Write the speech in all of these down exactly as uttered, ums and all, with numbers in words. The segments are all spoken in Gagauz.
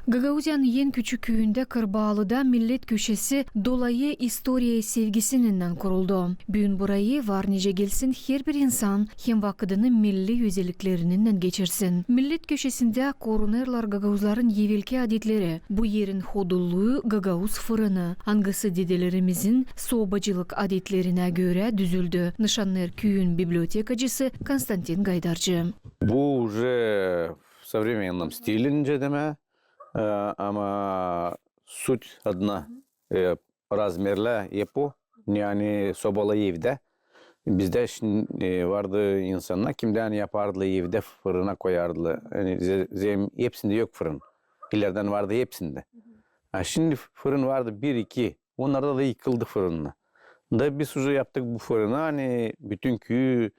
Gagauziyanın en küçük küüyündä, Kırbaalıda, Millet köşesi dolayı istoriya sevgisininnän kuruldu. Büün burayı var nicä gelsin herbir insan hem vakıdını milli özelliklerininnän geçirsin. Millet köşesindä korunêrlar gagauzların evelki adetleri. Bu erin hodulluu gagauz fırını, angısı dedelerimizin sobacılık adetlerinä görä düzüldü, nışannêêr küüyün bibliotekacısı Konstantin Gaydarcı. Bu уже в современном стиле, nicä demää, e, ama суть одна, e, razmerlär hep o, ani sobalı evdä. Bizdä şindi, e, vardı insannar, kimdä ani yapardılar evdä, fırına koyardılar. Ani ze-, zem hepsindä yok fırın. İlerdän vardı hepsindä. A şindi fırın vardı bir, iki, onnarda da yıkıldı fırınnar. Da biz уже yaptık bu fırını, ani bütün küüyü,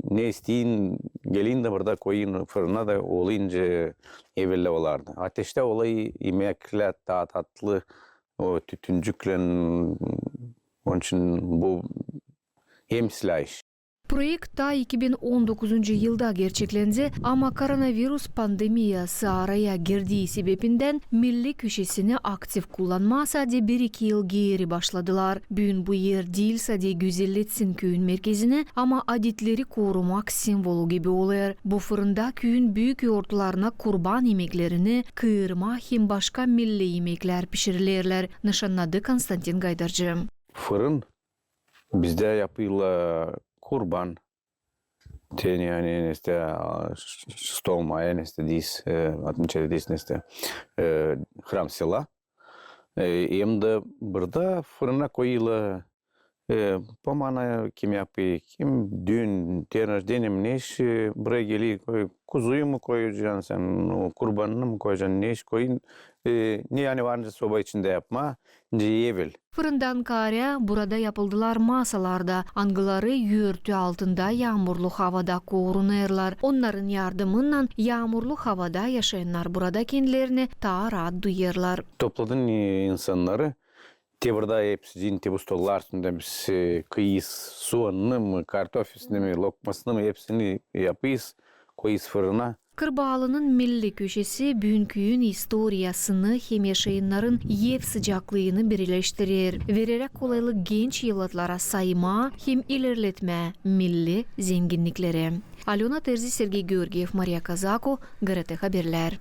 ne isteyin, gelin dä burada koyun fırına da olunca evvel olardı. Ateştä olêr imeklär taa tatlı, o tütüncüklän, onun için bu hem islää iş. Proekt taa iki bin on dokuzuncu yılda gerçeklendi, ama koronavirus pandemiyası araya girdii sebebindän Millet köşesini aktiv kullanmaa sade bir-iki yıl geeri başladılar. Büün bu er diil sade gözelletsin küüyün merkezini, ama adetleri korumak simvolu gibi olêr. Bu fırında küüyün büük yortularına kurban imeklerini, kıırma hem başka milli imeklär pişirilerlär, nışannadı Konstantin Gaydarcı. Fırın bizdä yapêrlar kurban, te, ani, nesä, a, ş-, ş-, что мая, nesä, diis, e, отмечать diis, nesä, e, Храм села. E, hem dä burada fırına koyêrlar, e, pomana kim yapêr, kim düün, день рождения, ne iş, e, burayı geler, koy, kuzuyu mu koyacan sän, o, kurbanını mı koyacan, ne iş koyun, e, ne ani var nicä soba içindä yapmaa, nicä evel. Fırından kaarä burada yapıldılar masalar da, angıları örtü altında yaamurlu havada korunêrlar. Onnarın yardımınnan yaamurlu havada yaşayannar burada kendilerini taa raat duyêrlar. Topladın, e, insannarı, te burada hepsi, te bu stollar üstündä biz, e, kıyêrız soğanını mı, kartofelini mi, lokmasını mı, hepsini yapêrız, koyêrız fırına. Kırbaalının Millet köşesi büün küüyün istoriyasını hem yaşayannarın ev sıcaklıını birleştirer, vererä kolaylık genç evlatlara saymaa hem ilerletmää milli zenginnikleri. Alöna Terzi, Sergey Georgiev, Mariya Kazako, GRT Haberlär.